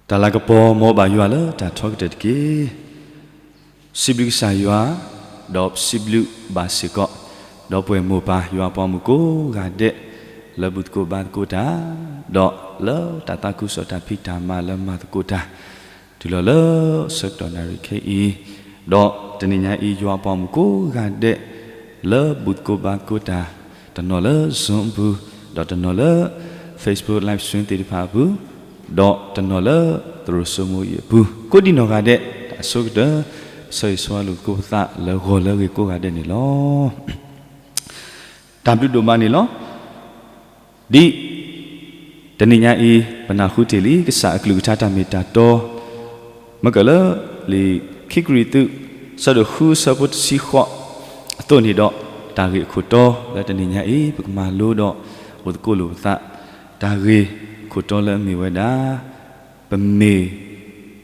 တၢ်လၤကပီၤမ်ဘၣ်ယွၤလၢတၢ်ထီကတၢၢ်တက့ၢ်. စံးဘျုးကစၢ်ယွၤ, ဒီးစံးဘျုးဘၣ်စ့ၢ်ကီး, ဒီပုၢ်ဝဲၢ်မိၢ်ပၢ်ယွၤပှၤမုၣ်ကိးဂၤဒဲး, လၢဘူၣ်သကိးဘါသကိးတၢ်, ဒီးလၢတၢ်သးခုကစီၣ်တၢ်ဖံးတၢ်မၤလၢမၤသကိးတၢ်, တုၤလီၤလၢဆၢကတီၢ်နၣ်ရံၣ်ခဲအံၤ, ဒီးတနံၤညါအံၤယွၤပှၤမုၣ်ကိးဂၤဒဲး, လၢဘူၣ်သကိးဘါသကိးတၢ်, တနီၤလၢ Zoom အပူၤ, ဒီးတနီၤလၢ Facebook Live Stream သ့ၣ်တဖၣ်အပူၤ, ဒီးတနီၤလၢသရိာ်စိမိၤအံၤအပူၤ, ကိးဒံနီၢ်ဂၤဒဲး, တၢ်ဆိကတၢၢ်, ဆၢဂ့ၤဆၢဝါလိာ်သကိးပသးလၢဂီၤလၢအဂ့ၤကိးဂၤဒဲးန့ၣ်လီၤ. တၢ်ဘျုးဒိၣ်မးန့ၣ်လီၤ. ဒ်တနံၤညါအံၤ ပနၢ်ဟူတ့ၢ်လံ ကစၢ်အကလုၢ်ကထါတၢ်မ့ၢ်တၢ်တီ, မ့ၢ်ကလၢ လံာ်ခံကရံၣ်သူး ဆၢဒိၣ်ဃုဆၢဖိတဆံဃိး အသိးန့ၣ်ဒီး, တၢ်ဂ့ၢ်အခိၣ်တီလၢတနံၤညါအံၤ ပကမၤလိဒီးအိၣ်သကိးလိာ်ပသး, တၢ်ဂ့ၢ်အခိၣ်တီလၢအမ့ၢ်ဝဲဒၣ်, ပမ့ၢ်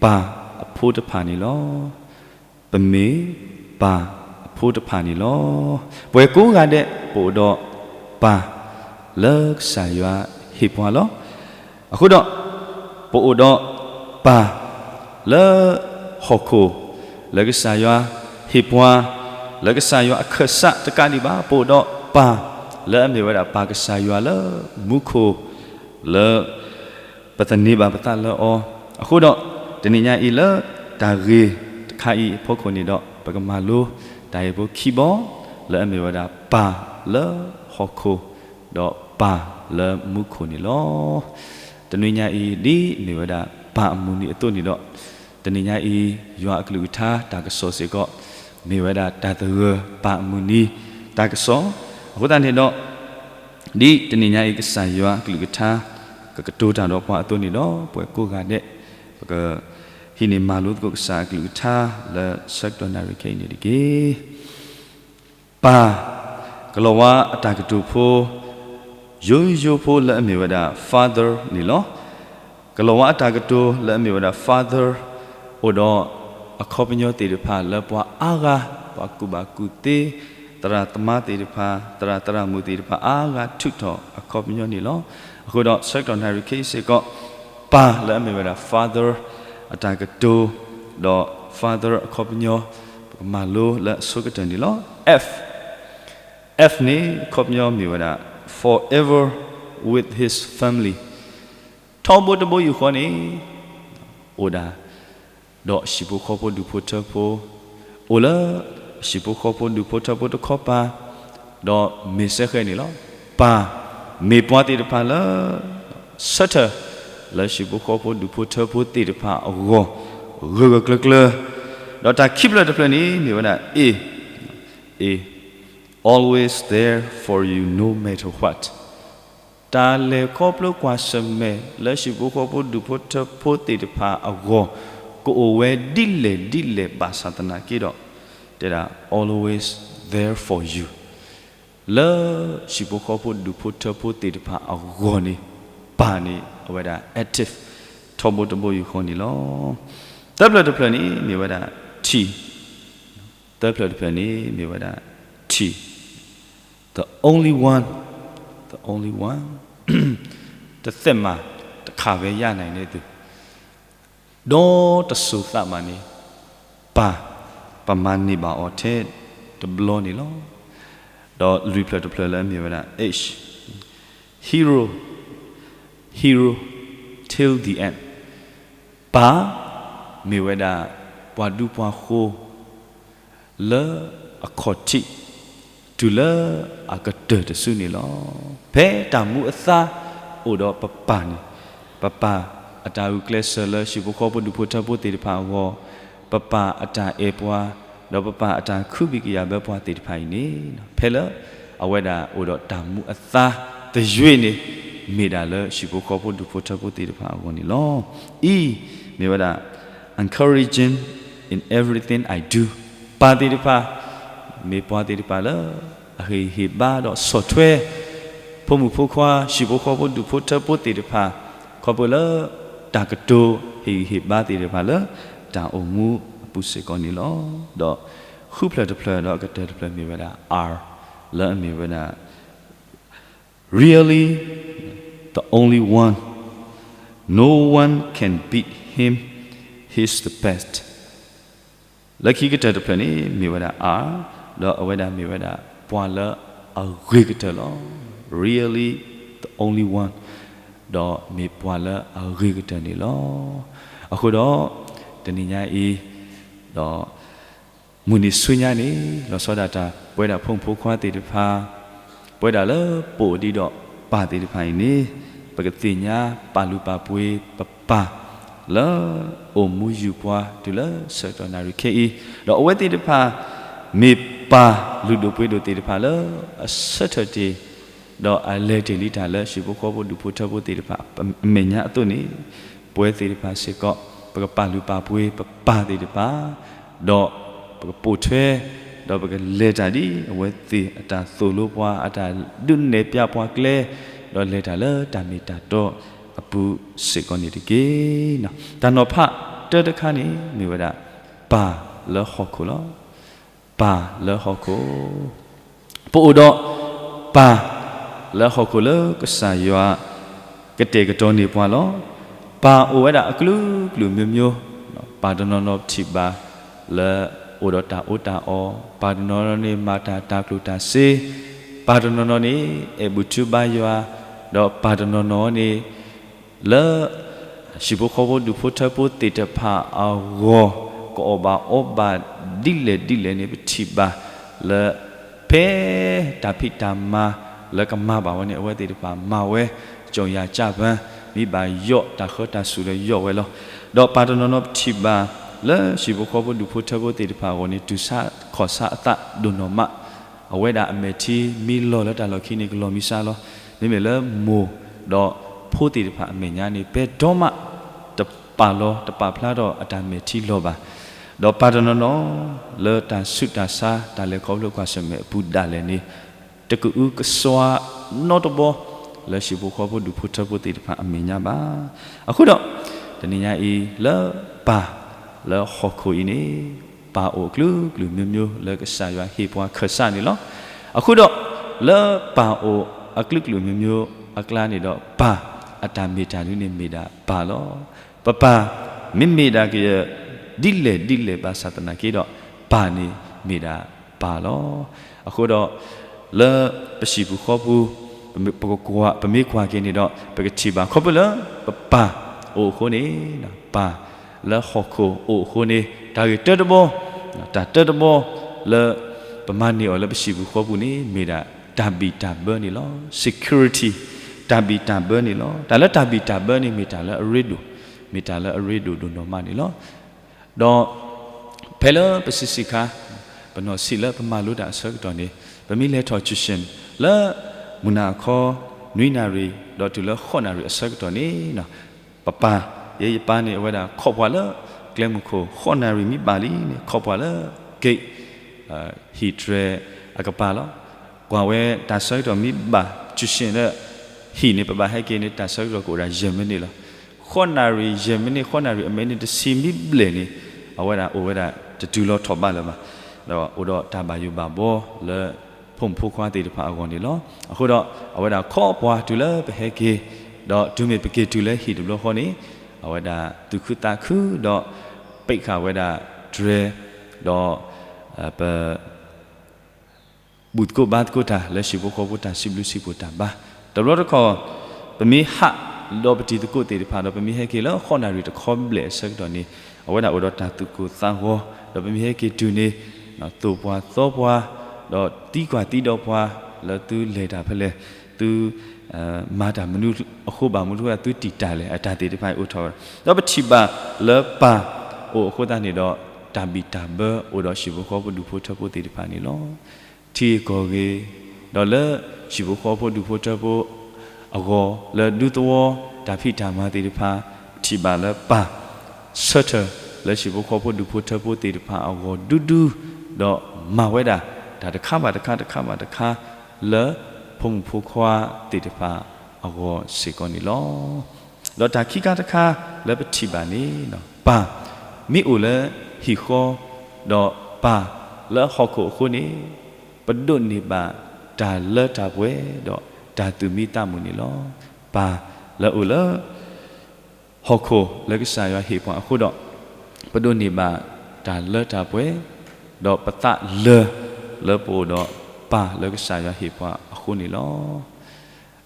ပၢ်အဖိတဖၣ်န့ၣ်လီၤ. ပမ့ၢ်ပၢ်အဖိတဖၣ်န့ၣ်လီၤ. ပဝဲကိးဂၤဒဲး ပအိၣ်ဒီးပၢ် လၢကစၢ်ယွၤဟ့ၣ်ပှၤလီၤ. အဃိဒီး ပအိၣ်ဒီးပၢ်လၢဟီၣ်ခိၣ် လၢကစၢ်ယွၤဟ့ၣ်ပှၤ, လၢကစၢ်ယွၤအခၢၣ်စးတကးဒံးဘၣ်, ပအိၣ်ဒီးပၢ်လၢအမ့ၢ်ဝဲဒၣ်ပၢ်ကစၢ်ယွၤလၢမူခိၣ် လၢ ပသန့ၤဘၣ်ပသးလၢအီၤ. အဃိဒီး တနံၤညါအံၤလၢတၢ်ဂ့ၢ်တခါအံၤအဖီခိၣ်န့ၣ်ဒီး ပကမၤလိတၢ်ဂ့ၢ်ဖိခံဘီ, လၢအမ့ၢ်ဝဲဒၣ်ပၢ်လၢဟီၣ်ခိၣ်, ဒီးပၢ်လၢမူခိၣ်န့ၣ်လီၤ. တနွံညါအံၤ ဒ်မ့ၢ်ဝဲဒၣ်ပၢ်အမုၢ်နံၤအသိးန့ၣ်ဒီး, တနံၤညါအံၤ ယွၤအကလုၢ်ကထါတၢ်ကစီၣ်စ့ၢ်ကီး မ့ၢ်ဝဲဒၣ်တၢ်သဂၢၢ်ပၢ်အမုၢ်နံၤတၢ်ကစီၣ်. အဃိသတးန့ၣ်ဒီး ဒ်တနံၤညါအံၤ ကစၢ်ယွၤအကလုၢ်ကထါ ကကတိၤတၢ်ဒီးပှၤအသိးန့ၣ်ဒီး, ပှၤကိးဂၤဒဲး ပကဟံးန့ၢ်မၤလိသကိးကစၢ်အကလုၢ်ကထါ လၢဆၢကတီၢ်နၣ်ရံၣ်ခဲအံၤန့ၣ်တက့ၢ်. ပၢ်, ကလီၤဝါအတၢ်ကတိၤဖိ ယိယိဖိလၢအမ့ၢ်ဝဲဒၣ် father န့ၣ်လီၤ. ကလီၤဝါအတၢ်ကတိၤလၢအမ့ၢ်ဝဲဒၣ် father အိၣ်ဒီးအခီပညီသ့ၣ်တဖၣ်လၢပှၤအါဂၤ, ပှၤကူၣ်ဘၣ်ကူၣ်သ့, သရၣ်သမါသ့ၣ်တဖၣ်, သရၣ်သရၣ်မုၣ်သ့ၣ်တဖၣ်အါဂၤထုးထီၣ်အခီပညီန့ၣ်လီၤ. အဃိဒီးဆၢကတီၢ်နၣ်ရံၣ်ခဲအံၤစ့ၢ်ကီး, ပၢ်လၢအမ့ၢ်ဝဲဒၣ် father အတၢ်ကတိၤ, ဒီး father အခီပညီ, ပကမၤလိလၢအဆိကတၢၢ်န့ၣ်လီၤ. F, F န့ၣ် အခီပညီမ့ၢ်ဝဲဒၣ် forever with his family. ထီဘိတဘိယူၢ်ဃီန့ၣ် အိၣ်ဒၣ် ဒီးဟံၣ်ဖိဃီဖိဒူၣ်ဖိထၢဖိ, အိၣ်လၢဟံၣ်ဖိဃီဖိဒူၣ်ဖိထၢဖိတခီပၤ, ဒီးမ့ၢ်စ့ၢ်ကီးန့ၣ်လီၤ. ပၢ်မ့ၢ်ပှၤသ့ၣ်တဖၣ်လၢ ဆၢထၢၣ် လၢဟံၣ်ဖိဃီဖိဒူၣ်ဖိထၢဖိသ့ၣ်တဖၣ်အဂီၢ် ဂၢၢ်ဂၢၢ်ကျၢၤကျၢၤ, ဒီးတၢ်ခံဖျၢၣ်တဖျၢၣ်န့ၣ် မ့ၢ်ဝဲဒၣ် A, A, always there for you no matter what. တၢ်လဲၤခီဖျိကွၢ်ဆၢၣ်မဲာ်လၢဟံၣ်ဖိဃီဖိဒူၣ်ဖိထၢဖိသ့ၣ်တဖၣ်အဂီၢ် ကအိၣ်ဝဲဒ်လဲၣ်ဒ်လဲၣ်ဘၣ်ဆၣ်သနာ်က့ဒီး, တဲဒၣ် always there for you. လၢဟံၣ်ဖိဃီဖိဒူၣ်ဖိထၢဖိသ့ၣ်တဖၣ်အဂီၢ်န့ၣ်, ပၢ်န့ၣ် အဝဲဒၣ် active ထီဘိတဘိယူၢ်ဃီန့ၣ်လီၤ. သၢဖျၢၣ်တဖျၢၣ်န့ၣ် မ့ၢ်ဝဲဒၣ် T, သၢဖျၢၣ်တဖျၢၣ်န့ၣ် မ့ၢ်ဝဲဒၣ် T, the only one, the only one, တစ်သက်မှာ တစ်ခါပဲ ရနိုင်တဲ့သူ, ဒီးတစိၤသးဘၣ်န့ၣ် ပၢ်, ပမၤန့ၢ်ဘၣ်အီၤထဲတဘျီန့ၣ်လီၤ. ဒီးလွံၢ်ဖျၢၣ်တဖျၢၣ်လၢအမ့ၢ်ဝဲဒၣ် H, hero, hero till the end, ပၢ်မ့ၢ်ဝဲဒၣ် ပှၤဒူပှၤဃိၤ လၢအခီၣ်ထံး တုၤလၢအကတၢၢ်တစုန့ၣ်လီၤ. ဖဲတၢ်မူအသါအိၣ်ဒီးပပၢ်န့ၣ်, ပပၢ်အတၢ်ဂုာ်ကျဲးစၢးလၢဟံၣ်ဖိဃီဖိဒူၣ်ဖိထၢဖိသ့ၣ်တဖၣ်အဂီၢ်, ပပၢ်အတၢ်အဲၣ်ပှၤ, ဒီးပပၢ်အတၢ်ခုဘံၣ်ကယာ်ဘၢပှၤသ့ၣ်တဖၣ်အံၤန့ၣ်, ဖဲလၢအဝဲဒၣ်အိၣ်ဒီးတၢ်မူအသါသယုၢ်န့ၣ်, မ့ၢ်ဒၣ်လၢဟံၣ်ဖိဃီဖိဒူၣ်ဖိထၢဖိသ့ၣ်တဖၣ်အဂီၢ်န့ၣ်လီၤ. အံၤ, မ့ၢ်ဝဲဒၣ် encouraging in everything I do, ပၢ်သ့ၣ်တဖၣ် မ့ၢ်ပှၤသ့ၣ်တဖၣ်လၢ အဟ့ၣ်ဂံၢ်ဟ့ၣ်ဘါဒီးဆီၣ်ထွဲ ဖိမုၣ်ဖိခွါ ဟံၣ်ဖိဃီဖိဒူၣ်ဖိထၢဖိသ့ၣ်တဖၣ်, ခီဖျိလၢတၢ်ကတိၤဟ့ၣ်ဂံၢ်ဟ့ၣ်ဘါသ့ၣ်တဖၣ်လၢ တၢ်အိၣ်မူအပူၤစ့ၢ်ကီးန့ၣ်လီၤ. ဒီးဃုဖျၢၣ်တဖျၢၣ်ဒီးအကတၢၢ်တဖျၢၣ်မ့ၢ်ဝဲဒၣ် R, လၢအမ့ၢ်ဝဲဒၣ် really the only one, no one can beat him. him, he's the best. လၢခံကတၢၢ်တဖျၢၣ်န့ၣ် မ့ၢ်ဝဲဒၣ် are, ဒီးအဝဲဒၣ်မ့ၢ်ဝဲဒၣ် ပှၤလၢအဂ့ၤကတၢၢ်လီၤ. Really the only one. ဒီးမ့ၢ်ပှၤလၢအဂ့ၤကတၢၢ်န့ၣ်လီၤ. အဃိဒီး တနံၤညါအံၤ ဒီး မုၢ်နံၤဆူညါန့ၣ် လီၤဆီဒၣ်တၢ် ပဝဲဒၣ်ဖိမုၣ်ဖိခွါသ့ၣ်တဖၣ် ပဝဲဒၣ်လၢပအိၣ်ဒံးဒီးပၢ်သ့ၣ်တဖၣ်အံၤန့ၣ် ပကသ့ၣ်ညါပာ်လုၢ်ပာ်ပှ့ၤပပၢ် လၢအိၣ်မူယူၤပှၤတုၤလၢဆၢကတီၢ်နၣ်ရံၣ်ခဲအံၤ, ဒီးအဝဲသ့ၣ်တဖၣ် မ့ၢ်ပၢ်လုၢ်ဒိၣ်ပှ့ၤဒိၣ်သ့ၣ်တဖၣ်လၢအဆၢထၢၣ်တ့ၢ် ဒီးအလဲၤတ့ၢ်လံတၢ်လၢဟံၣ်ဖိဃီဖိဒူၣ်ဖိထၢဖိသ့ၣ်တဖၣ်အမဲာ်ညါအသိးန့ၣ်, ပဝဲသ့ၣ်တဖၣ်စ့ၢ်ကီး ပကပာ်လုၢ်ပာ်ပှ့ၤပပၢ်သ့ၣ်တဖၣ်, ဒီးပကပိာ်ထွဲ, ဒီးပကလဲၤတၢ်ဒ်အဝဲသ့ၣ်အတၢ်သိၣ်လိပှၤ အတၢ်ဒုးနဲၣ်ပျးပှၤကျဲ, ဒီးလဲၤတၢ်လၢတၢ်မ့ၢ်တၢ်တီအပူၤစ့ၢ်ကီးန့ၣ်တက့ၢ်. တၢ်နီၤဖးတၢတခါန့ၣ် မ့ၢ်ဝဲဒၣ် ပၢ်လၢဟီၣ်ခိၣ်လီၤ. ပၢ်လၢဟီၣ်ခိၣ်, ပအိၣ်ဒီးပၢ်လၢဟီၣ်ခိၣ်လၢကစၢ်ယွၤကတဲာ်ကတီၤန့ၢ်ပှၤလီၤ. ပၢ်အိၣ်ဝဲဒၣ်အကလုာ်ကလုာ်မျိုးမျိုး, ပၢ်တနီၤနီၤပထံၣ်ဘၣ်လၢ အိၣ်ဒီးတၢ်အီၣ်တၢ်အီ, ပၢ်တနီၤနီၤန့ၣ် မၤတၢ်တၤကျိၣ်တၤစ့, ပၢ်တနီၤနီၤန့ၣ် အဲၣ်ဘူၣ်ထုဘါယွၤ, ဒီးပၢ်တနီၤနီၤန့ၣ် လၢ ဟံၣ်ဖိဃီဖိဒူၣ်ဖိထၢဖိသ့ၣ်တဖၣ်အဂီၢ် ကအီၣ်ဘၣ်အီဘၣ်ဒ်လဲၣ်ဒ်လဲၣ်န့ၣ် ပထံၣ်ဘၣ်လၢ ဖဲတၢ်ဖံးတၢ်မၤလၢကမၤဘၣ်ဝဲန့ၣ် အဝဲသ့ၣ်တဖၣ်မၤဝဲ, ကၠီၣ်ယၤကၢ်ပၢ, မ့ၢ်ဘၣ်ယီၣ်တၢ်ဃၢတၢ်စူၤဒီးယီၣ်ဝဲလီၤ. ဒီးပၢ်တနီၤနီၤပထံၣ်ဘၣ်လၢ ဟံၣ်ဖိဃီဖိဒူၣ်ဖိထၢဖိသ့ၣ်တဖၣ်အဂီၢ်န့ၣ် တူၢ်ဆါခီၣ်ဆါအသးဒိၣ်နီၢ်မး, အဝဲဒၣ်အမဲာ်ထံမ့ၢ်လီၤလၢတၢ်လီၢ်ခံန့ၣ် ကလီၤမံစါလီၤ. မ့မ့ၢ်လၢမိၢ်ဒီးဖိသ့ၣ်တဖၣ်အမဲာ်ညါန့ၣ် ပှဲၤဒီမးတပာ်လီၤ တပာ်ဖျါထီၣ်အတၢ်မဲာ်ထံလီၤဘၣ်. ဒီးပၢ်တနီၤနီၤ လၢတၢ်ဆူးတၢ်ဆါ တၢ်လဲၤခီဖျိကွၢ်ဆၢၣ်မဲာ်အပူၤဒၣ်လဲာ်န့ၣ် တကအုကစွါနီတဘီ လၢဟံၣ်ဖိဃီဖိဒူၣ်ဖိထၢဖိသ့ၣ်တဖၣ်အမဲာ်ညါဘၣ်. အဃိဒီး တနံၤညါအံၤ လၢပၢ်လၢဟီၣ်ခိၣ်အံၤန့ၣ် ပၢ်အိၣ်အကလုာ်ကလုာ်မျိုးမျိုးလၢကစၢ်ယွၤဟ့ၣ်ပှၤခၢၣ်စးန့ၣ်လီၤ. အဃိဒီး လၢပၢ်အိၣ်အကလုာ်ကလုာ်မျိုးမျိုးအကျါန့ၣ်ဒီး ပၢ်အတၢ်မ့ၢ်တၢ်ဒုန့ၣ်မ့ၢ်ဒၣ်ပၢ်လီၤ. ပပၢ်မ့ၢ်မ့ၢ်ဒၣ်ကယဲၢ် ဒ်လဲၣ်ဒ်လဲၣ်ဘၣ်ဆၣ်သနာ်က့ဒီး ပၢ်န့ၣ်မ့ၢ်ဒၣ်ပၢ်လီၤ. အဃိဒီး လၢပဟံၣ်ပူၤဃီပူၤ ပမ့ၢ်ကွၢ်က့ၤန့ၣ်ဒီး ပကထံၣ်ဘၣ် ခီဖျိလၢပပၢ်အိၣ်အဃိန့ၣ်, ပၢ်လၢဟီၣ်ခိၣ်အိၣ်အဃိန့ၣ် တၢ်ဂ့ၢ်တၢတဘီ, တၢ်တၢတဘီလၢပမၤန့ၢ်အီၤလၢပဟံၣ်ပူၤဃီပူၤန့ၣ် မ့ၢ်ဒၣ်တၢ်ဘံၣ်တၢ်ဘၢန့ၣ်လီၤ. Security, တၢ်ဘံၣ်တၢ်ဘၢန့ၣ်လီၤ. တၢ်လၢတၢ်ဘံၣ်တၢ်ဘၢန့ၣ် မ့ၢ်တၢ်လၢအရ့ဒိၣ်, မ့ၢ်တၢ်လၢအရ့ဒိၣ်ဒိၣ်နီၢ်မးန့ၣ်လီၤ. ဒီးဖဲလၢပဆံးဆံးခါ ပနီၢ်ဆံးလၢပမၤလိတၢ်အဆၢကတီၢ်န့ၣ် ပမ့ၢ်လဲၤထီၣ် tuition လၢမုၢ်နၤအခီ နွံနၣ်ရံၣ် ဒီးတုၤလၢဃိးနၣ်ရံၣ်အဆၢကတီၢ်န့ၣ် ပပၢ်, ယဲယပၢ်န့ၣ် အဝဲဒၣ်ခိးပှၤလၢကျဲမုၢ်ခိၣ် ဃိးနၣ်ရံၣ်မ့ၢ်ဘၣ်လံန့ၣ် ခိးပှၤလၢ gate ဟံၣ်တြဲၤအကပၤလီၤ. ကွၢ်ဝဲတၢ်ဆၢကတီၢ်မ့ၢ်ဘၣ် tuition လၢဟံၣ်န့ၣ် ပဘၣ်ဟဲက့ၤန့ၣ် တၢ်ဆၢကတီၢ်ကအိၣ်ဒၣ်ယဲၢ်မံးနံးလီၤ. ဃိးနၣ်ရံၣ်ယဲၢ်မံးနံး ဃိးနၣ်ရံၣ်အမံးနံးတဆံမ့ၢ်ဘျဲၣ်န့ၣ် အဝဲဒၣ်အိၣ်ဝဲဒၣ်တတုၤလီၤထီၣ်ဘးလၢၤဘၣ်. ဒီးအိၣ်ဒီးတၢ်ဘၣ်ယိၣ်ဘၣ်ဘှီလၢ ဖိမုၣ်ဖိခွါသ့ၣ်တဖၣ်အဂီၢ်န့ၣ်လီၤ. အဃိဒီး အဝဲဒၣ်ခိးပှၤတုၤလၢပဟဲက့ၤ, ဒီးတုၤမ့ၢ်ပက့ၤတုၤလၢဟံၣ်တဘျီဃီန့ၣ် အဝဲဒၣ်သူၣ်ခုသးခုဒီး ပိတ်ဃာ်ဝဲဒၣ်တြဲၤ, ဒီး ပ ဘူၣ်သကိးဘါသကိးတၢ်လၢဟံၣ်ဖိဃီဖိတၢ်စံးဘျုးစံးဖှိၣ်တၢ်ဘါ. တဘျီတခီၣ် ပမ့ၢ်ဟးဒီးပတံၤသကိးသ့ၣ်တဖၣ်ဒီး ပမ့ၢ်ဟဲက့ၤလၢဃိးနၣ်ရံၣ်တခီဘျဲၣ်အဆၢကတီၢ်န့ၣ် အဝဲဒၣ်အိၣ်ဒီးတၢ်သူၣ်ကိၢ်သးဂီၤ, ဒီးပမ့ၢ်ဟဲက့ၤတုၤန့ၣ် သိၣ်ပှၤသီပှၤ, ဒီးသံကွၢ်သံဒီးပှၤ လၢသုလဲၤတၢ်ဖဲလဲၣ်, သု မၤတၢ်မနုၤအဃိဘၣ်မနုၤအဃိ သုတံာ်တာ်လဲၣ် အတၢ်သ့ၣ်တဖၣ်အံၤအိၣ်ထီၣ်ဝဲဒၣ်. ဒီးပထံၣ်ဘၣ်လၢပၢ်အိၣ်အဃိသတးန့ၣ်ဒီး တၢ်ဘံၣ်တၢ်ဘၢအိၣ်ဒီးဟံၣ်ဖိဃီဖိဒူၣ်ဖိထၢဖိသ့ၣ်တဖၣ်န့ၣ်လီၤ. ထံဂ့ၢ်ကီၢ်ဂ့ၢ်, ဒီးလၢဟံၣ်ဖိဃီဖိဒူၣ်ဖိထၢဖိအဂီၢ် လၢဒူသဝီတၢ်ဖံးတၢ်မၤသ့ၣ်တဖၣ် ပထံၣ်ဘၣ်လၢပၢ်ဆၢထၢၣ်လၢဟံၣ်ဖိဃီဖိဒူၣ်ဖိထၢဖိသ့ၣ်တဖၣ်အဂီၢ်ဒူဒူ, ဒီးမၤဝဲဒၣ်တၢ်တခါဘၣ်တခါ တခါဘၣ်တခါ လၢဖိမုၣ်ဖိခွါသ့ၣ်တဖၣ်အဂီၢ်စ့ၢ်ကီးန့ၣ်လီၤ. ဒီးတၢ်ခံခါတခါလၢပထံၣ်ဘၣ်န့ၣ် ပၢ်မ့ၢ်အိၣ်လၢဟံၣ်ဃီ, ဒီးပၢ်လၢဟီၣ်ခိၣ်အဃိန့ၣ် ပဒိးန့ၢ်ဘၣ်တၢ်လၢတၢ်ပှဲၤ ဒီးတၢ်သူၣ်မံသးမုာ်န့ၣ်လီၤ. ပၢ်လၢအိၣ်လၢ ဟီၣ်ခိၣ်လၢကစၢ်ယွၤဟ့ၣ်ပှၤအဃိဒီး, ပဒိးန့ၢ်ဘၣ်တၢ်လၢတၢ်ပှဲၤ, ဒီးပသးလၢာ်လၢပအိၣ်ဒီး ပၢ်လၢကစၢ်ယွၤဟ့ၣ်ပှၤအဃိန့ၣ်လီ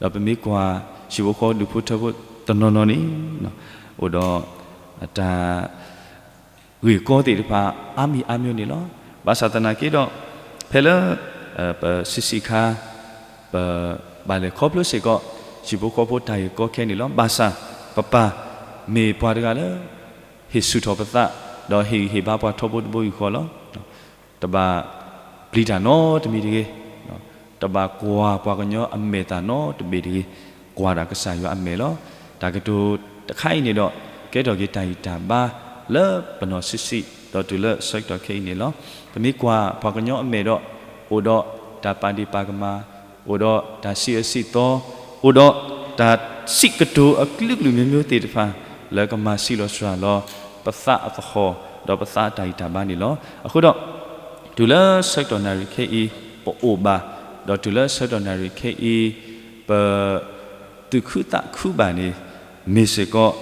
ၤ. ဒီးပမ့ၢ်ကွၢ် ဟံၣ်ဖိဃီဖိဒူၣ်ဖိထၢဖိတနီၤနီၤန့ၣ်, အိၣ်ဒီးတၢ် ဂ့ၢ်ကီသ့ၣ်တဖၣ် အါမံၤအါမံၤန့ၣ်လီၤ. ဘၣ်ဆၣ်သနာ်က့ဒီး, ဖဲလၢ ပဆံးဆံးခါ ပဘၣ်လဲၤခီဖျိစ့ၢ်ကီး ဟံၣ်ဖိဃီဖိတၢ်ဂ့ၢ်ကီခဲန့ၣ်လီၤ. ဘၣ်ဆၣ် ပပၢ်မ့ၢ်ပှၤတဂၤလၢ ဟ့ၣ်ဆူၣ်ထီၣ်ပသး, ဒီးဟ့ၣ်ဂံၢ်ဟ့ၣ်ဘါပှၤထီဘိတဘိယူၢ်ဃီလီၤ. တဘၣ်ပျံၤတၢ်နီတမံၤတဂ့ၤ, တဘၣ်ကွၢ်ပှၤကညီအမဲာ်သၣ်နီတဘ့ၣ်တဂ့ၤ, ကွၢ်ဒၣ်ကစၢ်ယွၤအမဲာ်လီၤ. တၢ်ကတိၤတခါအံၤန့ၣ်ဒီး, ကဲထီၣ်က့ၤတၢ်ဂံၢ်တၢ်ဘါလၢပနီၢ်ဆံးဆံး, ဒီးတုၤလၢဆၢကတီၢ်ခဲအံၤန့ၣ်လီၤ. ပမ့ၢ်ကွၢ်ပှၤကညီအမဲာ်ဒီး, အိၣ်ဒီးတၢ်ပာ်ဒ့ၣ်ပာ်ကမၣ်, အိၣ်ဒီးတၢ်စံးအၢစံးသီ, အိၣ်ဒီးတၢ်စံးကတိၤအကလုာ်ကလုာ်မျိုးမျိုးသ့ၣ်တဖၣ် လၢကမၤဆံးလီၤစှၤလီၤ ပသးအသဟီၣ်, ဒီးပသးအတၢ်ဂံၢ်တၢ်ဘါန့ၣ်လီၤ. အဃိဒီး, တုၤလၢဆၢကတီၢ်နၣ်ရံၣ်ခဲအံၤ ပအိၣ်ဘၣ်, ဒီးတုၤလၢဆၢကတီၢ်နၣ်ရံၣ်ခဲအံၤ ပ သူၣ်ခုသးခုဘၣ်န့ၣ်, မ့ၢ်စ့ၢ်ကီး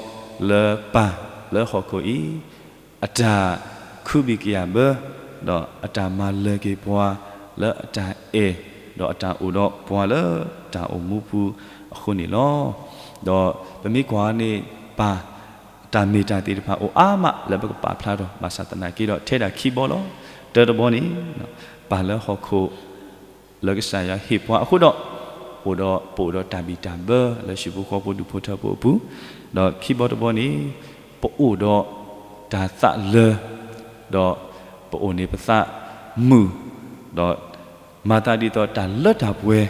လၢပၢ်လၢဟီၣ်ခိၣ်အံၤ အတၢ်ခုဘံၣ်ကယာ်ဘၢ, ဒီးအတၢ်မၤလၢၤက့ၤပှၤလၢအတၢ်အဲၣ်, ဒီးအတၢ်အိၣ်ဒီးပှၤလၢတၢ်အိၣ်မူပူၤအဃိန့ၣ်လီၤ. ဒီးပမ့ၢ်ကွၢ်န့ၣ် ပၢ်အတၢ်မ့ၢ်တၢ်သ့ၣ်တဖၣ်အိၣ်အါမးလၢပကပာ်ဖျါထီၣ်, ဘၣ်ဆၣ်သနာ်က့ဒီး ထဲဒၣ်ခံဘီလီၤ. တၢတဘီန့ၣ်, ပၢ်လၢဟီၣ်ခိၣ် လၢကစၢ်ယွၤဟ့ၣ်ပှၤအဃိဒီး, အိၣ်ဒီးပအိၣ်ဒီးတၢ်ဘံၣ်တၢ်ဘၢလၢဟံၣ်ဖိဃီဖိဒူၣ်ဖိထၢဖိအပူၤ, ဒီးခံဘီတဘီန့ၣ်, ပအိၣ်ဒီးတၢ်သးလၢာ်, ဒီးပအိၣ်န့ၣ်ပသးမုာ်, ဒီးမၤသးဒ်သိးတၢ်လၢတၢ်ပှဲၤ,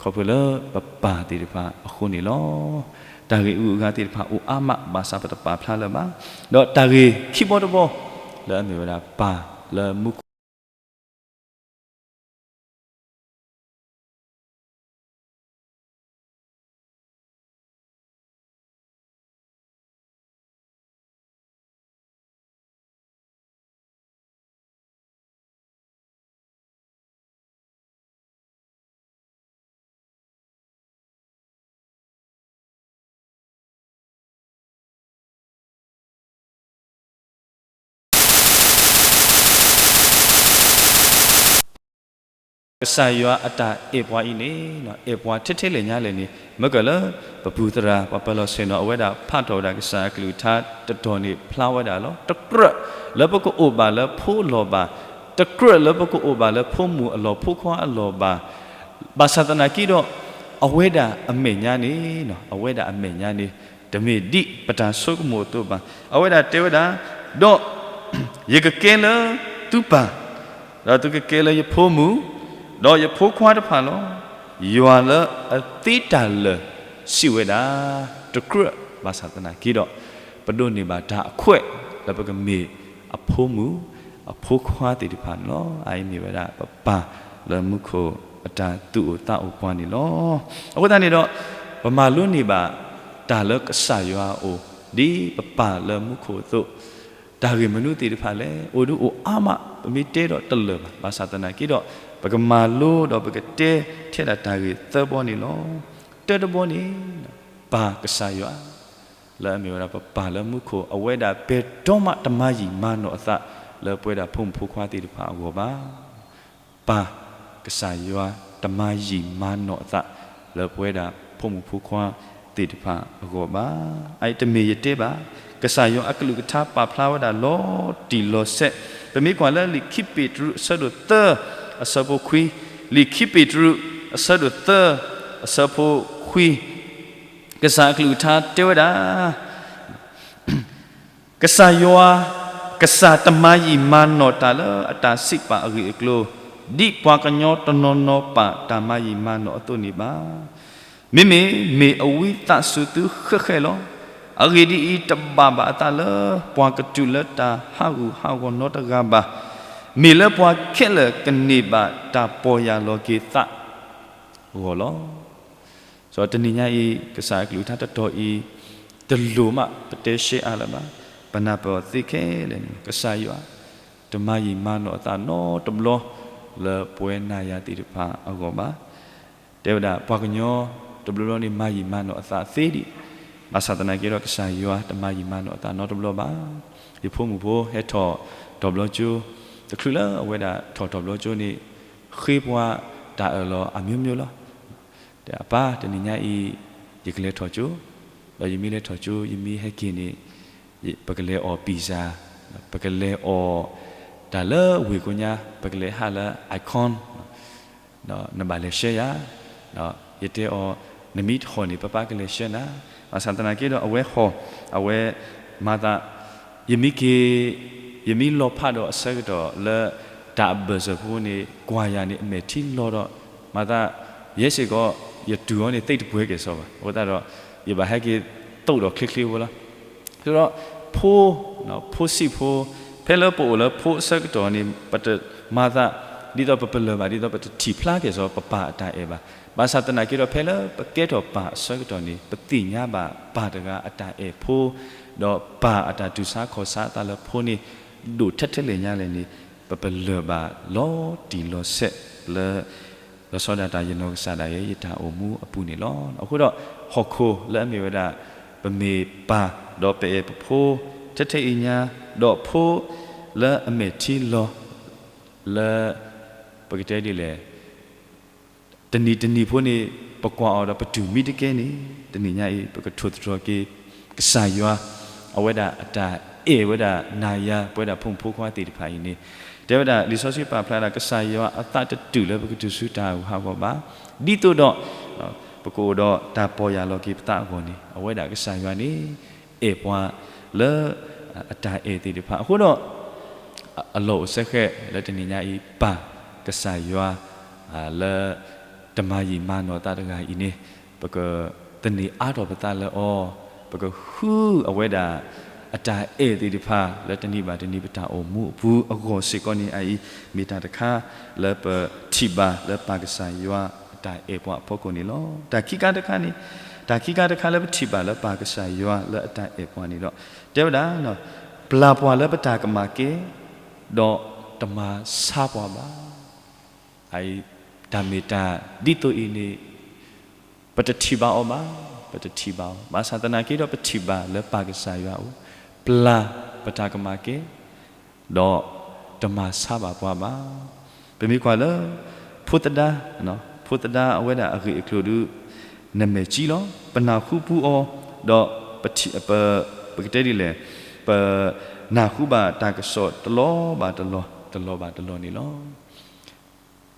ခီဖျိလၢပပၢ်သ့ၣ်တဖၣ်အဃိန့ၣ်လီၤ. တၢ်ဂ့ၢ်အုၣ်အဂၤသ့ၣ်တဖၣ်အိၣ်အါမး ဘၣ်ဆၣ်ပတပာ်ဖျါလၢၤဘၣ်. ဒီးတၢ်ဂ့ၢ်ခံဘီတဘီ လၢအမ့ၢ်ဝဲဒၣ်ပၢ်လၢမူခိၣ် ကစၢ်ယွၤအတၢ်အဲၣ်ပှၤအံၤန့ၣ်, အဲၣ်ပှၤထဲထဲလဲၣ်ညါလဲၣ်န့ၣ်, မ့ၢ်ကလၢ ပပူၤသရၣ် ပှၤပၢၤလီၢ်ဆ့ၣ်နီၤ အဝဲဒၣ်ဖးထီၣ်ဝဲဒၣ်ကစၢ်အကလုၢ်ကထါတတီၤန့ၣ် ဖျါဝဲဒၣ်လီၤ. တကြၢးလၢပကအိၣ်ဘၣ်လၢဖိလီၤဘၣ်, တကြၢးလၢပကအိၣ်ဘၣ်လၢဖိမုၣ်အလီၢ်ဖိခွါအလီၢ်ဘၣ်. ဘၣ်ဆၣ်သနာ်က့ဒီး, အဝဲဒၣ်အမဲာ်ညါန့ၣ်, အဝဲဒၣ်အမဲာ်ညါန့ၣ်, တမ့ၢ်ဒ်ပတၢ်ဆိကမိၣ်အသိးဘၣ်. အဝဲဒၣ်တဲဝဲဒၣ်, ဒီးယကကဲလၢသုပၢ်, ဒီးသုကကဲလၢယဖိမုၣ်, ဒီးယဖိခွါတဖၣ်လီၤ. ယွၤလၢအသ့တၢ်လၢာ်စံးဝဲဒၣ်, တကြၢးဘၣ်ဆၣ်သနာ်က့ဒီး, ပဒိးန့ၢ်ဘၣ်တၢ်အခွဲးလၢပကမ့ၢ်အဖိမုၣ်, အဖိခွါသ့ၣ်တဖၣ်န့ၣ်လီၤ. အအံၤမ့ၢ်ဝဲဒၣ်ပပၢ်လၢမူခိၣ်အတၢ်သူၣ်အိၣ်သးအိၣ်ပှၤန့ၣ်လီၤ. အဃိသတးန့ၣ်ဒီး, ပမၤလိန့ၢ်ဘၣ်တၢ်လၢကစၢ်ယွၤအအိၣ်, ဒ်ပပၢ်လၢမူခိၣ်အသိး, တၢ်ဂ့ၢ်မနုၤသ့ၣ်တဖၣ်လဲၣ်, အိၣ်ဒုးအိၣ်အါမး ပမ့ၢ်တဲဒီးတလၢာ်ဘၣ်. ဘၣ်ဆၣ်သနာ်က့ဒီး, ပကမၤလိဒီးပကတဲထဲဒၣ်တၢ်ဂ့ၢ်သၢဘီန့ၣ်လီၤ. တၢတဘီန့ၣ်, ပၢ်ကစၢ်ယွၤ လၢအမ့ၢ်ဝဲဒၣ်ပပၢ်လၢမူခိၣ် အဝဲဒၣ်ပဲာ်ထီမးတမၤယံာ်မၤနီၢ်အသးလၢပဝဲဒၣ်ဖိမုၣ်ဖိခွါသ့ၣ်တဖၣ်အဂီၢ်ဘၣ်. ပၢ်ကစၢ်ယွၤတမၤယံာ်မၤနီၢ်အသးလၢပဝဲဒၣ်ဖိမုၣ်ဖိခွါသ့ၣ်တဖၣ်အဂီၢ်ဘၣ်. အအံၤတမ့ၢ်ယတဲဘၣ်, ကစၢ်ယွၤအကလုၢ်ကထါပာ်ဖျါဝဲဒၣ်လီၤတံၢ်လီၤဆဲး, ပမ့ၢ်ကွၢ်လၢလံာ်ခံပ့းတရူးအဆၢဒိၣ်သၢ အဆၢဖိခွံ, လံာ်ခံပ့းတရူးအဆၢဒိၣ်သၢ အဆၢဖိခွံ ကစၢ်အကလုၢ်ကထါတဲဝဲဒၣ်, ကစၢ်ယွၤ, ကစၢ်တမၤယံာ်မၤနီၢ်တၢ်လၢအတၢ်စံးပာ်အဂ့ၢ်အကျိၤ, ဒ်ပှၤကညီတနီၤနီၤပာ်တၢ်မၤယံာ်မၤနီၢ်အသိးန့ၣ်ဘၣ်. မ့မ့ၢ်မ့ၢ်အဝံသးစူၤသုဃဲးဃဲးလီၤ. အဂ့ၢ်ဒ်အံၤ, တဘၣ်ဘၣ်အသးလၢပှၤကတုၤလၢတၢ်ဟးဂူာ်ဟးဂီၤနီတဂၤဘၣ်. မ့ၢ်လၢပှၤခဲလၢာ်ကန့ၢ်ဘၣ်တၢ်ပီၢ်ယၢ်လီၤက့ၤသးအဂီၢ်လီၤ. ဒီးတနံၤညါအံၤ ကစၢ်အကလုၢ်ကထါတတီၤအံၤ တလိၣ်မးပတဲရှဲအါလၢၤဘၣ်. ပနၢ်ပၢၢ်အီၤသ့ခဲလၢာ်န့ၣ် ကစၢ်ယွၤ တမၤယံာ်မၤနီၢ်အသးနီတဘျီ လၢပဝဲနၤယၤသ့ၣ်တဖၣ်အဂီၢ်ဘၣ်. တဲဝဲဒၣ် ပှၤကညီတဘျီဘျီန့ၣ် မၤယံာ်မၤနီၢ်အသးသ့ဒံး, ဘၣ်ဆၣ်သနာ်က့ဒီး ကစၢ်ယွၤတမၤယံာ်မၤနီၢ်အသးနီတဘျီဘၣ်. ယဖိမုၣ်ဖိဟဲထီၣ်ထီၣ်ဘျီကၠိ, တချုးလၢအဝဲဒၣ်ထီၣ်ထီၣ်ဘျီကၠိန့ၣ်, ဃ့ပှၤတၢ်အၢၣ်လီၤအမျိုးမျိုးလီၤ. အပၢ် တနံၤညါအံၤ ယကလဲၤထီၣ်ကၠိ, ဒီးယမ့ၢ်လဲၤထီၣ်ကၠိ ယမ့ၢ်ဟဲက့ၤန့ၣ် ပကလဲၤအီၣ် pizza, ပကလဲၤအီၣ်တၢ်လၢဝ့ၢ်ကိညါ, ပကလဲၤဟးလၢ Icon, ဒီးနဘၣ်လဲၤဆှၢယၤ. ဒီးယတဲအီၤ, နမ့ၢ်တဟီၣ်န့ၣ် ပၢ်ပၢ်ကလဲၤဆှၢနၤ. ဘၣ်ဆၣ်သနာ်က့ဒီး အဝဲဟီၣ်, အဝဲမၤသး, ယမ့ၢ်က့ၤ, ယမ့ၢ်လီၤဖးဒီးအဆၢကတီၢ်လၢ တၢ်အဘၢၣ်စၢၤဖိန့ၣ် ကွၢ်ယၤန့ၣ် အမဲာ်ထံလီၤဒီး, မၤသး, ယဲစ့ၢ်ကီး ယတူၢ်အီၤန့ၣ် သ့ၣ်တပှဲၤကဲၣ်ဆိးဘၣ်. အဃိသတးဒီး ယဘၣ်ဟဲက့ၤသိးဒီးချ့ချ့ဖိလီၤ. ဒီး ဖိ, ဖိဆံးဖိ, ဖဲလၢပအိၣ်လၢဖိအဆၢကတီၢ်န့ၣ် ပတမၤသး ဒ်သိးပပလၢၢ်ဘၣ်, ဒ်သိးပတထံၣ်ဖျါကဲၣ်ဆိးပပၢ်အတၢ်အဲၣ်ဘၣ်. ဘၣ်ဆၣ်သနာ်က့ဒီး ဖဲလၢပကဲထီၣ်ပၢ်အဆၢကတီၢ်န့ၣ် ပသ့ၣ်ညါဘၣ်ပၢ်တဂၤအတၢ်အဲၣ်ဖိ, ဒီးပၢ်အတၢ်တူၢ်ဆါခီၣ်ဆါအသးလၢဖိန့ၣ် ဒိၣ်ထဲထဲလဲၣ်ညါလဲၣ်န့ၣ် ပပလၢၢ်ဘၣ်လီၤတံၢ်လီၤဆဲးလၢ လီၤဆီဒၣ်တၢ် ယနီၢ်ကစၢ်ဒၣ်ယဲ ယတၢ်အိၣ်မူအပူၤန့ၣ်လီၤ. အဃိဒီး ဟီၣ်ခိၣ်လၢအမ့ၢ်ဝဲဒၣ် ပမ့ၢ်ပၢ်ဒီးပအဲၣ်ပဖိ ထဲထဲအံၤညါ, ဒီးဖိလၢအမဲာ်ထံလီၤ လၢ ပကတဲဒ်လဲၣ်, တနံၤတနံၤဖိန့ၣ် ပကွၢ်အီၤဒီးပတူၢ်မံတကဲန့ၣ်, တနံၤညါအံၤ ပကထိၣ်သတြီၤက့ၤ ကစၢ်ယွၤ အဝဲဒၣ်အတၢ်အဲၣ်ဝဲဒၣ်နၤယၤ ပဝဲဒၣ်ဖိမုၣ်ဖိခွါသ့ၣ်တဖၣ်အံၤန့ၣ်, တဲဝဲဒၣ်လံာ်စီဆှံပာ်ဖျါဒၣ် ကစၢ်ယွၤအသးတတုာ်လၢပကတုၤဆူတၢ်ဟးဂူာ်ဟးဂီၤဘၣ်, ဒ်သိးဒီး ပကအိၣ်ဒီးတၢ်ပီၢ်ယၢ်လီၤက့ၤပသးအဂီၢ်န့ၣ် အဝဲဒၣ်ကစၢ်ယွၤန့ၣ် အဲၣ်ပှၤလၢ အတၢ်အဲၣ်သ့ၣ်တဖၣ်. အဃိဒီး အလီၢ်အိၣ်စဲဃဲးလၢတနံၤညါအံၤ ပၢ်ကစၢ်ယွၤ လၢ တမၤယံာ်မၤနီၢ်သးတဂၤအံၤန့ၣ်, ပကသန့ၤအါထီၣ်ပသးလၢအီၤ, ပကဃုအဝဲဒၣ် အတၢ်အဲၣ်သ့ၣ်တဖၣ်လၢတနံၤဘၣ်တနံၤပတၢ်အိၣ်မူအပူၤအဂီၢ်စ့ၢ်ကီးန့ၣ် အအံၤမ့ၢ်တၢ်တခါလၢပထံၣ်ဘၣ်လၢပၢ်ကစၢ်ယွၤအတၢ်အဲၣ်ပှၤအဖီခိၣ်န့ၣ်လီၤ. တၢ်ခံခါတခါန့ၣ်, တၢ်ခံခါတခါလၢပထံၣ်ဘၣ်လၢပၢ်ကစၢ်ယွၤလၢအတၢ်အဲၣ်ပှၤန့ၣ်ဒီး တဲဝဲဒၣ် ပျၢ်ပှၤလၢပတၢ်ကမၣ်ကဲ, ဒီးတမၤဆါပှၤဘၣ်. အအံၤ တၢ်မ့ၢ်တၢ်ဒ်သိးအံၤန့ၣ် ပတထံၣ်ဘၣ်အီၤဘၣ်, ပတထံၣ်ဘၣ်အီၤ, ဘၣ်ဆၣ်သနာ်က့ဒီးပထံၣ်ဘၣ်လၢပၢ်ကစၢ်ယွၤအအိၣ်, ပျၢ်ပတၢ်ကမၣ်ကဲ, ဒီးတမၤဆါဘၣ်ပှၤဘၣ်. ပမ့ၢ်ကွၢ်လၢ ဖိသဒါ, ဖိသဒါအဝဲဒၣ်အဂ့ၢ်အကျိၤဒုး နမဲာ်ကၠံလီၤ. ပနၢ်ဟူပူအီၤ, ဒီး ပကတဲဒ်လဲၣ်, ပနၢ်ဟူဘၣ်တၢ်ကစီၣ်တလီၤဘၣ်တလီၤ, တလီၤဘၣ်တလီၤန့ၣ်လီၤ.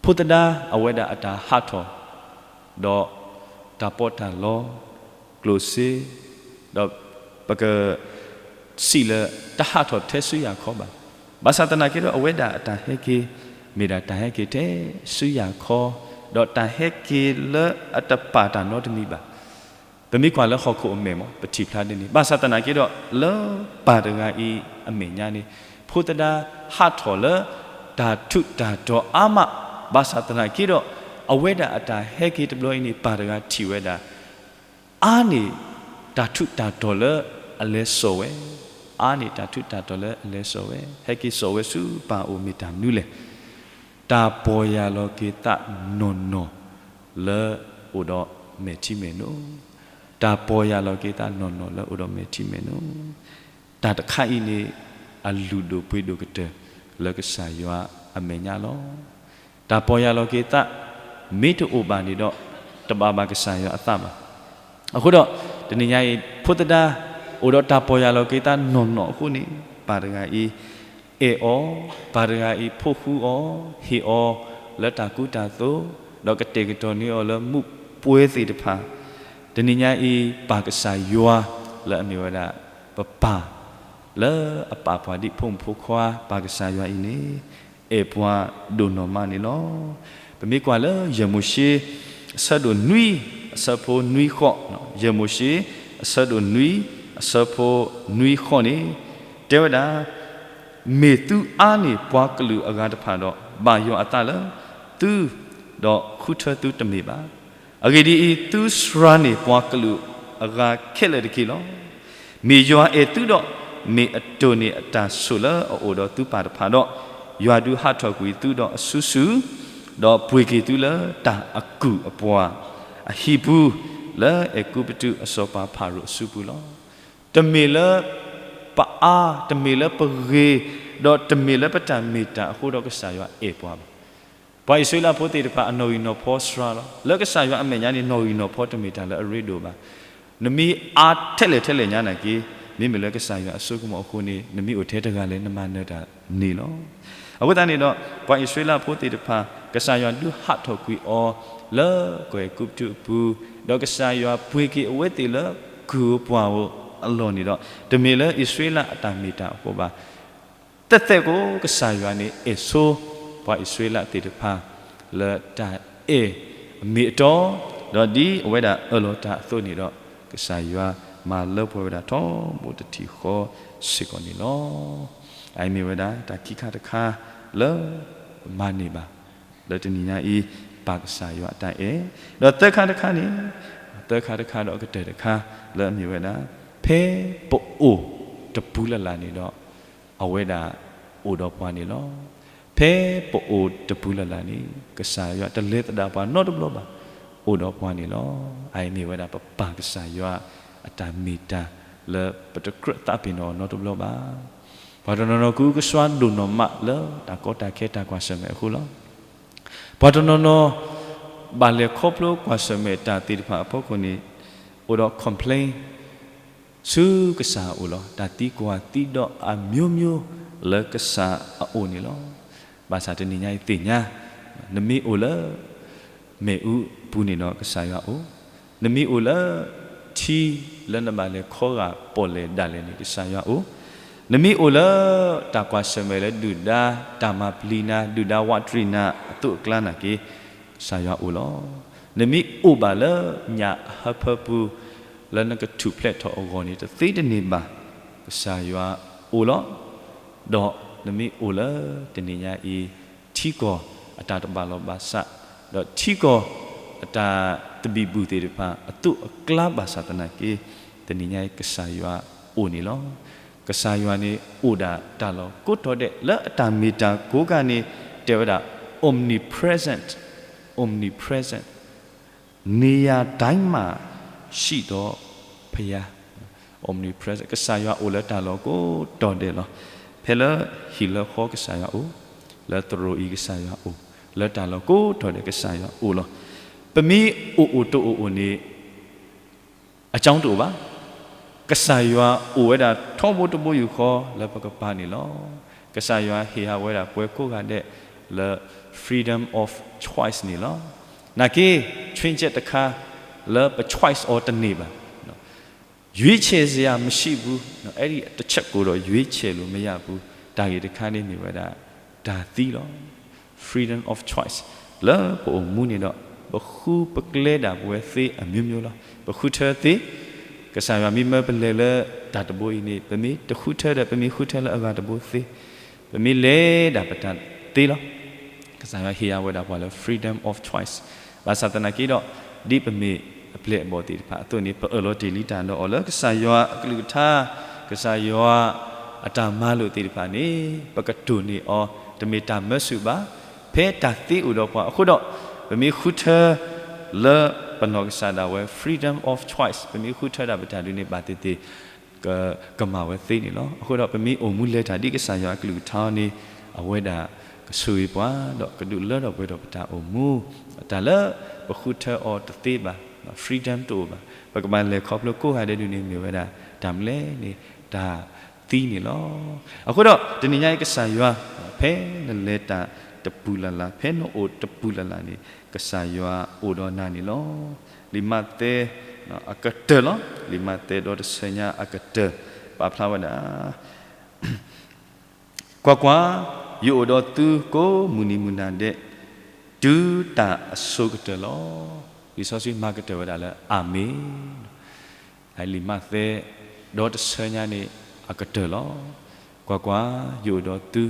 ဖိသဒါအဝဲဒၣ်အတၢ်ဟးထီၣ်, ဒီးတၢ်ပီးတၢ်လီ, ကျိၣ်စ့, ဒီးပကစံးလၢတဟးထီၣ်ထဲဆူယၤခီဘၣ်. ဘၣ်ဆၣ်သနာ်က့ဒီးအဝဲဒၣ်အတၢ်ဟဲက့ၤ မ့ၢ်ဒၣ်တၢ်ဟဲက့ၤထဲဆူယၤခီ, ဒီးတၢ်ဟဲက့ၤလၢအတပာ်တၢ်နီတမံၤဘၣ်. ပမ့ၢ်ကွၢ်လၢဟီၣ်ခိၣ်အမဲာ်မး ပထံၣ်ဖျါဒ်န့ၣ်, ဘၣ်ဆၣ်သနာ်က့ဒီး လၢပၢ်တဂၤအံၤအမဲာ်ညါန့ၣ် ဖိသဒါဟးထီၣ်လၢတၢ်ထူးတၢ်တီၤအါမး, ဘၣ်ဆၣ်သနာ်က့ဒီး အဝဲဒၣ်အတၢ်ဟဲက့ၤတဘျီအံၤန့ၣ် ပၢ်တဂၤထံၣ်ဝဲဒၣ် အါန့ၢ် တၢ်ထူးတၢ်တီၤလၢအလဲၤစိာ်ဝဲ, အါန့ၢ်တၢ်ထူးတၢ်တီၤလၢအလဲၤစိာ်ဝဲ, ဟဲက့ၤစိာ်ဝဲဆူပၢ်အိၣ်မ့ၢ်တၢ်မနုၤလဲၣ်. တၢ်ပီၢ်ယၢ်လီၤက့ၤသးနီၢ်နီၢ်လၢအိၣ်ဒီးမဲာ်ထံမဲာ်နိ, တၢ်ပီၢ်ယၢ်လီၤက့ၤသးနီၢ်နီၢ်လၢအိၣ်ဒီးမဲာ်ထံမဲာ်နိ, တၢ်တခါအံၤန့ၣ် အလုၢ်ဒိၣ်ပှ့ၤဒိၣ်ကတၢၢ်လၢကစၢ်ယွၤအမဲာ်ညါလီၤ. တၢ်ပီၢ်ယၢ်လီၤက့ၤသး မ့ၢ်တအိၣ်ဘၣ်န့ၣ်ဒီး တဘၣ်ဘၣ်ကစၢ်ယွၤအသးဘၣ်. အဃိဒီး တနံၤညါအံၤ ဖိသဒါ အိၣ်ဒီးတၢ်ပီၢ်ယၢ်လီၤက့ၤသးနီၢ်နီၢ်အဃိန့ၣ် ပၢ်တဂၤအံၤ အဲၣ်အီၤ, ပၢ်တဂၤအံၤ ဖိဃူအီၤ, ဟ့ၣ်အီၤလၢတၢ်ကူတၢ်သိး, ဒီးကတဲာ်ကတီၤန့ၢ်အီၤလၢမူးပွဲသ့ၣ်တဖၣ်, တနံၤညါအံၤ ပၢ်ကစၢ်ယွၤလၢအမ့ၢ်ဝဲဒၣ် ပပၢ် လၢအပာ်ပှၤဒ်ဖိမုၣ်ဖိခွါ ပၢ်ကစၢ်ယွၤအံၤန့ၣ် အဲၣ်ပှၤဒိၣ်နီၢ်မးန့ၣ်လီၤ. ပမ့ၢ်ကွၢ်လၢယဲၢ်မိၤၡ့ အဆၢဒိၣ်နွံ အဆၢဖိနွံဃိး, ယဲၢ်မိၤၡ့ အဆၢဒိၣ်နွံ အဆၢဖိနွံဃိးန့ၣ် တဲဝဲဒၣ်, မ့ၢ်သုအါန့ၢ်ပှၤကလုာ်အဂၤတဖၣ်ဒီး ဘၣ်ယွၤအသးလၢသု, ဒီးဃုထၢသုတမ့ၢ်ဘၣ်. အဂ့ၢ်ဒ်အံၤ, သုစှၤန့ၢ်ပှၤကလုာ်အဂၤခဲလၢာ်တက့ၢ်လီၤ. မ့ၢ်ယွၤအဲၣ်သုဒီး မ့ၢ်အတိၢ်န့ၢ်အတၢ်ဆိၣ်လၢအအိၣ်ဒီးသုပၢ်တဖၣ်ဒီး, ယွၤဒုးဟးထီၣ်ကွံာ်သုဒီးအစုဆူၣ်, ဒီးပှ့ၤက့ၤသုလၢတၢ်အကူၣ်အပှၤအဟံၣ်ပူၤ, လၢအဲၤကူပတူးအစီၤပၤဖၤရိၤအစုပူၤလီၤ. တမ့ၢ်လၢပအါ, တမ့ၢ်လၢပဂ့ၤ, ဒီးတမ့ၢ်လၢပတၢ်မ့ၢ်တၢ်အဃိဒီးကစၢ်ယွၤအဲၣ်ပှၤဘၣ်. ပှၤအံၣ်စရ့လးဖိသ့ၣ်တဖၣ်အနီၣ်ဂံၢ်နီၣ်ဖီစှၤလီၤ. လၢကစၢ်ယွၤအမဲာ်ညါန့ၣ် နီၣ်ဂံၢ်နီၣ်ဖီတမ့ၢ်တၢ်လၢအရ့ဒိၣ်ဘၣ်. နမ့ၢ်အါထဲလဲၣ်ထဲလဲၣ်ညါနာ်က့, မ့မ့ၢ်လၢကစၢ်ယွၤအစိကမီၤအဃိန့ၣ် နမ့ၢ်အိၣ်ထဲတဂၤလဲၣ် နမၤနၢၤတၢ်န့ၣ်လီၤ. အဃိသတးန့ၣ်ဒီး ပှၤအံၣ်စရ့လးဖိသ့ၣ်တဖၣ် ကစၢ်ယွၤဒုးဟးထီၣ်ကွံာ်အီၤလၢကီၢ်အဲၤကူပတူးအပူၤ, ဒီးကစၢ်ယွၤပှ့ၤက့ၤအဝဲသ့ၣ်လၢကုၢ်ဧိၤပှၢ်ဧိၤအလီၢ်န့ၣ်ဒီး, တမ့ၢ်လၢအံၣ်စရ့လးအတၢ်မ့ၢ်တၢ်အဃိဘၣ်. သဲသဲကိးကစၢ်ယွၤန့ၣ် အဲၣ်ဆိပှၤအံၣ်စရ့လးသ့ၣ်တဖၣ် လၢတၢ်အဲၣ်အမ့ၢ်အတီ, ဒီးဒ်အဝဲဒၣ်အၢၣ်လီၤတၢ်အသိးန့ၣ်ဒီး, ကစၢ်ယွၤမၤလၢပှဲၤဝဲဒၣ်ထီဘိတထံၣ်ဃီစ့ၢ်ကီးန့ၣ်လီၤ. အအံၤမ့ၢ်ဝဲဒၣ်တၢ်ခံခါတခါလၢပမၤန့ၢ်ဘၣ် လၢတနံၤညါအံၤ ပၢ်ကစၢ်ယွၤအတၢ်အဲၣ်, ဒီးသၢခါတခါန့ၣ်, သၢခါတခါဒီးအကတၢၢ်တခါ လၢအမ့ၢ်ဝဲဒၣ်, ဖဲပအိၣ်တပူၤလၢ်လၢ်န့ၣ်ဒီး, အဝဲဒၣ်အိၣ်ဒီးပှၤန့ၣ်လီၤ. ဖဲပအိၣ်တပူၤလၢ်လၢ်န့ၣ် ကစၢ်ယွၤတလဲၤသဒၣ်ပှၤနီတဘျီဘၣ်, အိၣ်ဒီးပှၤန့ၣ်လီၤ. အအံၤမ့ၢ်ဝဲဒၣ်ပပၢ်ကစၢ်ယွၤအတၢ်မ့ၢ်တၢ် လၢပတကြၢးသးပ့ၤနီၣ်အီၤနီတဘျီဘၣ်. ပှၤတနီၤနီၤကူကစွါဒိၣ်နီၢ်မးလၢတၢ်ကီတၢ်ခဲတၢ်ကွၢ်ဆၢၣ်မဲာ်အဃိလီၤ. ပှၤတနီၤနီၤ ဘၣ်လဲၤခီဖျိကွၢ်ဆၢၣ်မဲာ်တၢ်သ့ၣ်တဖၣ်အဖီခိၣ်န့ၣ်, အိၣ်ဒီး complain ဆူကစၢ်အအိၣ်လီၤ. တၢ်သံကွၢ်သံဒိးအမျိုးမျိုးလၢကစၢ်အအိၣ်န့ၣ်လီၤ. ဘၣ်ဆၣ်တနံၤညါအံၤသ့ၣ်ညါ, နမ့ၢ်အိၣ်လၢ မ့ၣ်အူပူၤန့ၣ်ဒီးကစၢ်ယွၤအိၣ်, နမ့ၢ်အိၣ်လၢ ထံလၢနဘၣ်လဲၤခီဂာ်ပီၣ်လဲၣ်ဒၣ်လဲာ်န့ၣ် ကစၢ်ယွၤအိၣ်, နမ့ၢ်အိၣ်လၢ တၢ်ကွၢ်ဆၢၣ်မဲာ်လၢဒုၣ်ဒါတၢ်မၤပျံၤနၤ ဒုၣ်ဒါဝးတရံးနၤအသိးအကျါနာ်က့, ကစၢ်ယွၤအိၣ်လီၤ. နမ့ၢ်အိၣ်ဘၣ်လၢညၣ်အဟၢဖၢပူၤ လၢနကထူၣ်ဖျဲးထီၣ်အဂီၢ်န့ၣ် တသ့တန့ၢ်ဘၣ်, ကစၢ်ယွၤအိၣ်လီၤ. ဒီးနမ့ၢ်အိၣ်လၢတနံၤညါအံၤ ထံကီၢ်အတၢ်တဘၣ်လီၢ်ဘၣ်စး, ဒီးထံကီၢ်အတၢ်သဘံၣ်ဘုၣ်သ့ၣ်တဖၣ်အသိးအကျါဘၣ်ဆၣ်သနာ်က့, တနံၤညါအံၤကစၢ်ယွၤအိၣ်န့ၣ်လီၤ. ကစၢ်ယွၤန့ၣ်အိၣ်ဒၣ်တၢ်လီၢ်ကိးတီၤဒဲး လၢအတၢ်မ့ၢ်တၢ်ကိးဂၤန့ၣ် တဲဝဲဒၣ် omnipresent, omnipresent, နေရာတိုင်းမှာရှိသောဘုရား, omnipresent ကစၢ်ယွၤအိၣ်လၢတၢ်လီၢ်ကိးတီၤဒဲးလီၤ. ဖဲလၢဟံၣ်လၢဃီကစၢ်ယွၤအိၣ်, လၢသရိာ်အံၤကစၢ်ယွၤအိၣ်, လၢတၢ်လီၢ်ကိးတီၤဒဲးကစၢ်ယွၤအိၣ်လီၤ. ပမ့ၢ်အိၣ်အိၣ်တအိၣ်အိၣ်န့ၣ် အကၠီတအိၣ်ဘၣ်. ကစၢ်ယွၤအိၣ်ဝဲဒၣ်ထီဘိတဘိယူၢ်ဃီလၢပကပၤန့ၣ်လီၤ. ကစၢ်ယွၤဟ့ၣ်အဝဲဒၣ်ပှၤကိးဂၤဒဲးလၢ freedom of choice န့ၣ်လီၤ. နာ်က့ choice တခါလၢပ choice အီၤတန့ၢ်ဘၣ် ရွေးချယ်စရာမရှိဘူး, အဲဒီတစ်ချက်ကိုတော့ ရွေးချယ်လို့မရဘူး. တၢ်ဂ့ၢ်တခါန့ၣ်မ့ၢ်ဝဲဒၣ် တၢ်သံလီၤ. Freedom of choice လၢပအိၣ်မူန့ၣ်ဒီး ပဃုပကျဲဒၣ်ပဝဲသ့အမျိုးမျိုးလီၤ. ပဃုထၢသ့, ကစၢ်ယွၤမ့ၢ်မၢပလဲၤလၢတၢ်တဘိအံၤန့ၣ် ပမ့ၢ်တဃုထၢဒီး ပမ့ၢ်ဃုထၢလၢအဂၤတဘိသ့, ပမ့ၢ်လဲၤဒၣ်ပတၢ်သ့လီၤ. ကစၢ်ယွၤဟ့ၣ်အဝဲဒၣ်ပှၤလၢ freedom of choice ဘၣ်ဆၣ်သနာ်က့ဒီး ဒ်ပမ့ၢ်အပျဲၢ်အဘီၣ်သ့ၣ်တဖၣ်အသိးန့ၣ် ပအၢၣ်လီၤတ့ၢ်လံတၢ်ဒီးအီၤလၢကစၢ်ယွၤအကလုၢ်ကထါ, ကစၢ်ယွၤအတၢ်မၤလိာ်သ့ၣ်တဖၣ်န့ၣ် ပကတိၢ်န့ၢ်အီၤ တမ့ၢ်တၢ်မၢဆူၣ်ဘၣ်. ဖဲတၢ်သ့အိၣ်ဒီးပှၤအဃိဒီး ပမ့ၢ်ဃုထၢလၢပနီၢ်ကစၢ်ဒၣ်ဝဲ freedom of choice ပမ့ၢ်ဃုထၢဒၣ်ပတၢ်ဒုးန့ၣ် ဘၣ်သ့ၣ်သ့ၣ် ကမၤဝဲသ့န့ၣ်လီၤ. အဃိဒီးပမ့ၢ်အိၣ်မူလဲၤတၢ်ဒ်ကစၢ်ယွၤအကလုၢ်ကထါန့ၣ် အဝဲဒၣ်ကဆိၣ်ဂ့ၤပှၤ ဒီးကဒုးလၢထီၣ်ပှဲၤထီၣ်ပတၢ်အိၣ်မူ, တၢ်လၢပဃုထၢအီၤတသ့ဘၣ်, freedom တအိၣ်ဘၣ်, ပကဘၣ်လဲၤခီဖျိကိးဂၤဒဲးဒုးန့ၣ် မ့ၢ်ဝဲဒၣ်တၢ်မနုၤလဲၣ်န့ၣ် တၢ်သံန့ၣ်လီၤ. အဃိဒီးတနံၤညါအံၤကစၢ်ယွၤ ဖဲနလဲၤတၢ်တပူၤလၢ်လၢ် ဖဲနအိၣ်တပူၤလၢ်လၢ်န့ၣ် ကစၢ်ယွၤအိၣ်ဒီးနၤန့ၣ်လီၤ. လံာ်မးသဲအကတၢၢ်လီၤ. လံာ်မးသဲဒီတဆၢညါအကတၢၢ် ပာ်ဖျါဝဲဒၣ် ကွၢ်ကွၢ်, ယအိၣ်ဒီးသုကိးမုၢ်နံၤမုၢ်နၤဒဲး တုၤတၢ်အစိၤကတၢၢ်လီၤ. လံာ်စီဆှံမၤကတၢၢ်ဝဲဒၣ်လၢ အၤမ့ၣ်. လံာ်မးသဲဒီတဆၢညါန့ၣ်အကတၢၢ်လီၤ. ကွၢ်ကွၢ်, ယအိၣ်ဒီးသု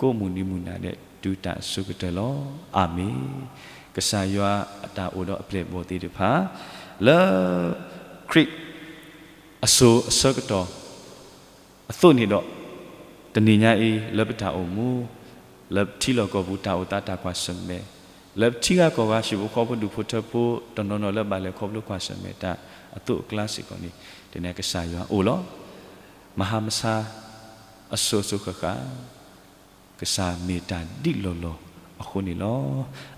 ကိးမုၢ်နံၤမုၢ်နၤဒဲး တုၤတၢ်အစိၤကတၢၢ်လီၤ. အၤမ့ၣ်. ကစၢ်ယွၤအတၢ်အိၣ်ဒီးအပျဲၢ်အဘီၣ်သ့ၣ်တဖၣ် လၢခရံာ် အစိၤအဆၢကတီၢ် အသိးန့ၣ်ဒီး တနံၤညါအံၤ လၢပတၢ်အိၣ်မူ လၢထံလီၢ်ကီၢ်ပူၤတၢ်အိၣ်သးတၢ်ကွၢ်ဆၢၣ်မဲာ် လၢပထံဂၤကီၢ်ဂၤ ဟံၣ်ဖိဃီဖိဒူၣ်ဖိထၢဖိ တနီၤနီၤလၢဘၣ်လဲၤခီဖျိကွၢ်ဆၢၣ်မဲာ်တၢ်အသိးအကျါစ့ၢ်ကီးန့ၣ် တနံၤကစၢ်ယွၤအိၣ်လီၤ. မဟါမဆါ အစိၤစိၤဃၣ်ဃၣ် ကစၢ်မ့ၢ်တၢ်ဒ်လီၢ်လီၢ်အဃိန့ၣ်လီၤ.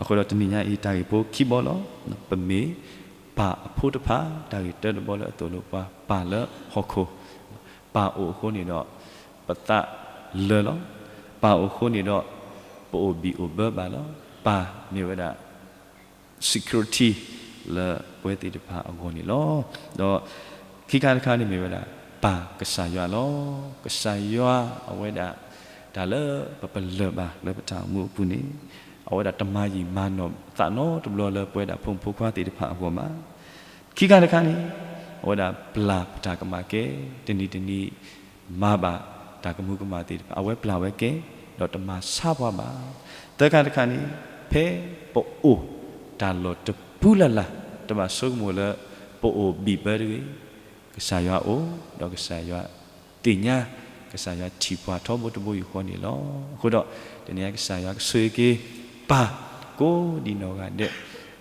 အဃိဒီးတနံၤညါအံၤ တၢ်ဂ့ၢ်ဖိခံဘီလီၤ. ပမ့ၢ်ပၢ်အဖိတဖၣ်, တၢ်ဂ့ၢ်တၢတဘီလၢအသိၣ်လိပှၤ ပၢ်လၢဟီၣ်ခိၣ်, ပၢ်အိၣ်အဃိန့ၣ်ဒီး ပသးလၢာ်လီၤ. ပၢ်အိၣ်အဃိန့ၣ်ဒီး ပအိၣ်ဘံၣ်အိၣ်ဘၢဘၣ်လီၤ. ပၢ်မ့ၢ်ဝဲဒၣ် security လၢပဝဲသ့ၣ်တဖၣ်အဂီၢ်န့ၣ်လီၤ. ဒီးခံခါတခါန့ၣ်မ့ၢ်ဝဲဒၣ် ပၢ်ကစၢ်ယွၤလီၤ. ကစၢ်ယွၤအဝဲဒၣ် တၢ်လၢပပလၢၢ်ဘၣ်လၢပတၢ်အိၣ်မူအပူၤန့ၣ် အဝဲဒၣ်တမၤယံာ်မၤနီၢ်သးနီတဘျီလၢပဝဲဒၣ်ဖိမုၣ်ဖိခွါသ့ၣ်တဖၣ်အဂီၢ်ဘၣ်. ခံခါတခါန့ၣ် အဝဲဒၣ်ပျၢ်ပတၢ်ကမၣ်ကဲ တနံၤတနံၤ မၤဘၣ်တၢ်ကမူၤကမၣ်သ့ၣ်တဖၣ် အဝဲပျၢ်ဝဲကဲ ဒီးတမၤဆါပှၤဘၣ်. သၢခါတခါန့ၣ် ဖဲပအိၣ်တၢ်လီၢ်တပူၤလၢ်လၢ် တဘၣ်ဆိကမိၣ်လၢပအိၣ်ဘံၣ်ဘၢတဂ့ၤ, ကစၢ်ယွၤအိၣ် ဒီးကစၢ်ယွၤသ့ၣ်ညါ, ကစၢ်ယွၤထံၣ်ပှၤထီဘိတဘိယူၢ်ဃီန့ၣ်လီၤ. အဃိဒီး တနံၤညါကစၢ်ယွၤကဆိၣ်ဂ့ၤက့ၤ ပၢ်ကိးဒံးနီၢ်ဂၤဒဲး,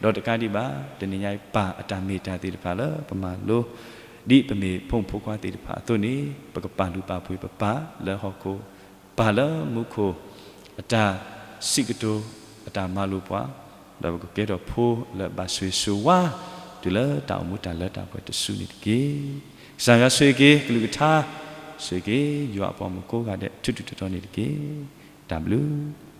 ဒီးတကးဒံးဘၣ် တနံၤညါအံၤ ပၢ်အတၢ်မ့ၢ်တၢ်သ့ၣ်တဖၣ်လၢပမၤလိ ဒ်ပမ့ၢ်ဖိမုၣ်ဖိခွါသ့ၣ်တဖၣ်အသိးန့ၣ် ပကပာ်လုၢ်ပာ်ပှ့ၤပပၢ်လၢဟီၣ်ခိၣ်, ပၢ်လၢမူခိၣ်, အတၢ်စံးကတိၤ, အတၢ်မၤလိာ်ပှၤ, ဒီးပကကဲထီၣ်ဖိလၢဘၣ်ဆိၣ်ဂ့ၤဆိၣ်ဝါ တုၤလၢတၢ်အိၣ်မူတၢ်လၢတၢ်ပှဲၤတစုန့ၣ်တက့ၢ်. ကစၢ်ယွၤဆိၣ်ဂ့ၤက့ၤကလုၢ်ကထါ, ဆိၣ်ဂ့ၤက့ၤယွၤအပှၤမုၣ်ကိးဂၤဒဲး ထူထူတီတီန့ၣ်တက့ၢ်. တၢ်ဘျုး